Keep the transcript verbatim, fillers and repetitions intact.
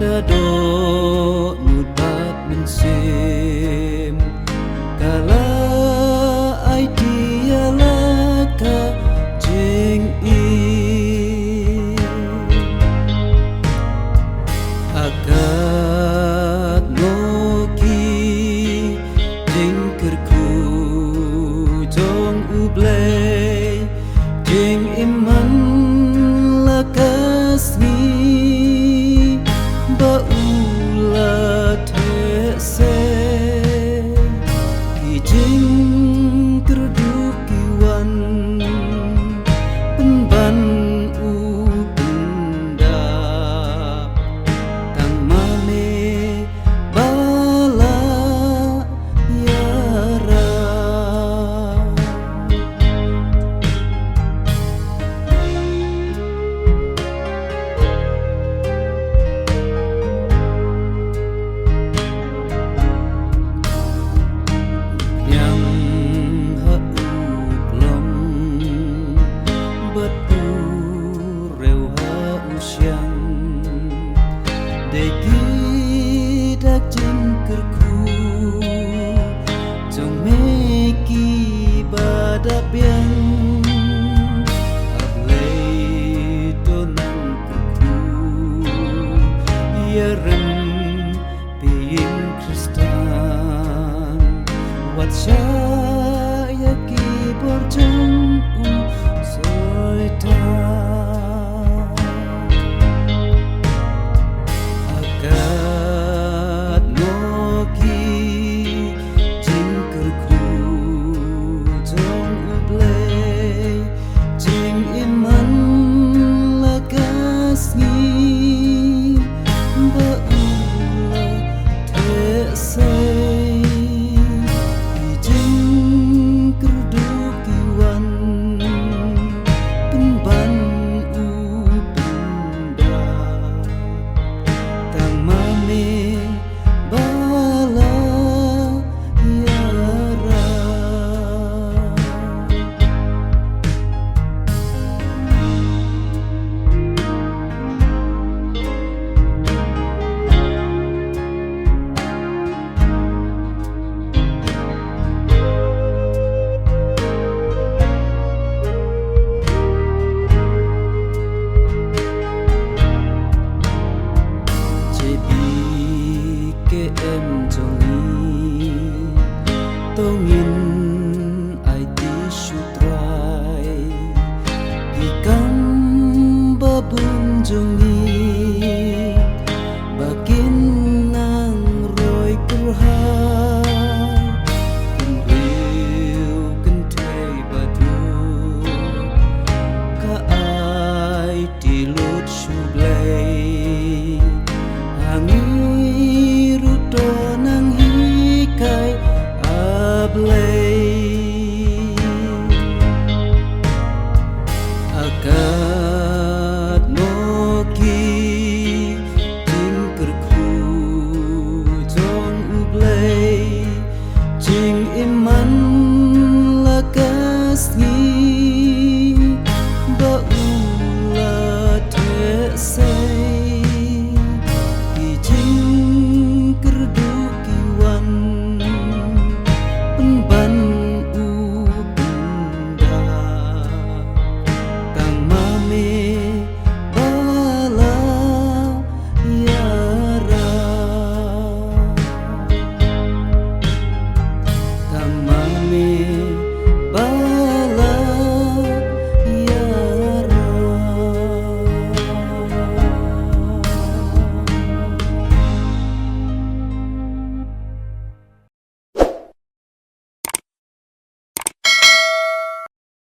Da dohnud bad mynsiem, ka la aiti ïa la ka jingim. Ha katno ki jingkyrkhu jong U Blei, jingim man la ka sngi ba u la theh se. Ki jingkyrduh ki wan pynban u pynda, tang ma me ba la ïarap. Ïang ha u klong bad u rew ha u shiang. Dei ki dak jingkyrkhu jong me ki ba da biang. A Blei to nang kyrkhu ïa rem